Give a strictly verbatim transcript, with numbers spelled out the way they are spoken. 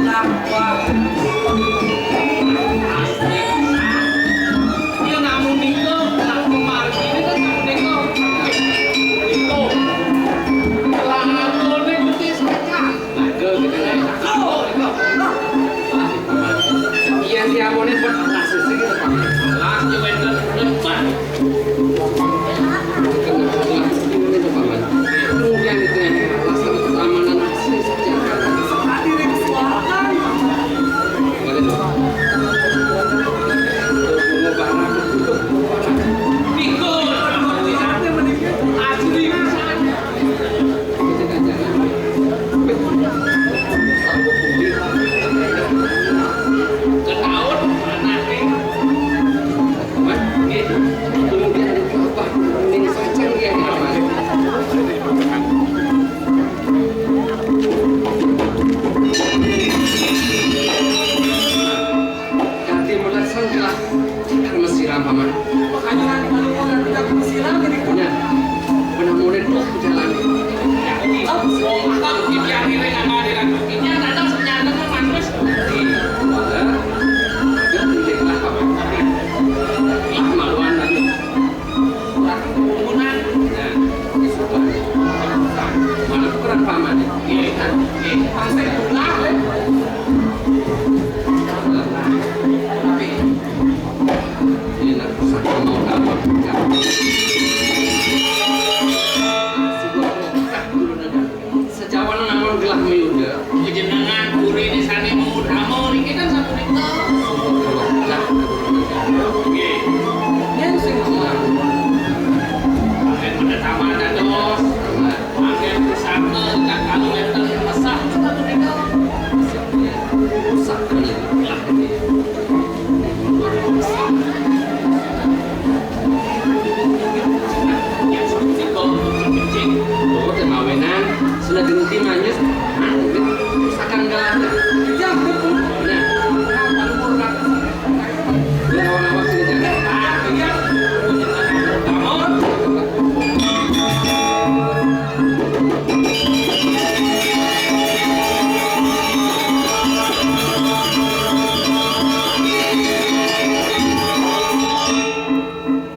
Wah. Asik pisan. Ya, namun nika, nak pemargi ini kan namun nika. Nika. Lagone Gusti Sacan. Lagu gitu ya. Oh, nika. Iya, si Amone buat rasa sih gitu, Pak. Lah, ya, wénten, wénten. Ketahuan anaknya. Kemudian itu apa? Ini saja yang Dadi melesan telah kita mesiram, Paman. Makanya nanti kalau mau nanti kita mesiram, jadi punya. Benar-benar tuh jalan. Jadi, oh, semua mata mungkin yang ini nggak ada lagi. Ini ada senyata tuh manusia. Jadi, ada, ada miliklah, Paman. Tapi, lah, maluan lagi. Kurang kerumunan. Nah, ini sudah. Mana kurang paman? Iya, kan? Iya. Sampai pulang, ya. Tapi, ini nak pesan mau apa? Ya. Sebuah dulu, nah. Sejawan namun gelah meyuda. Jenengan puri di sana